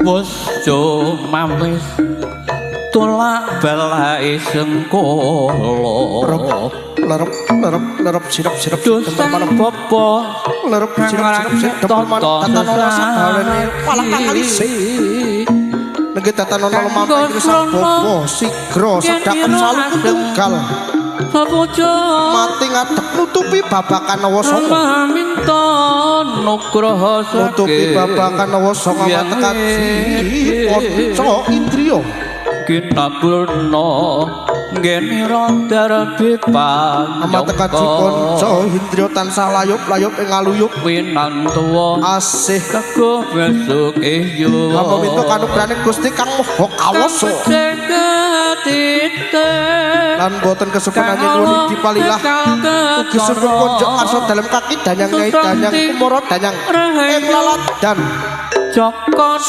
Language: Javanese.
Wis mawis tolak balai sengkala. Lerep lerep lerep sirep sirep Dosan bapa lerep sirep sirep sirep dempel manuk tatanana sabalene walah kakalise nengge tatanana lemah ing sang bapa sigra sedaken saluku tunggal Sapuja mati ngadeg nutupi babakan Nawa Sanga minta nugraha nutupi babakan Nawa Sanga matekaji panca indriya kinapurna ngenira darbe Amatekaji panca indriya tansah layup-layup ing aluyup winantuwa asih kaguh besuk iyo Hamba minta kanugrahaning Gusti Kang Maha Kawasa lan boten kesupenan nyuwun dipalilah ugi sumber konjok karsa dalem kaki danyang nyai danyang kumara danyang ing laladan Joko.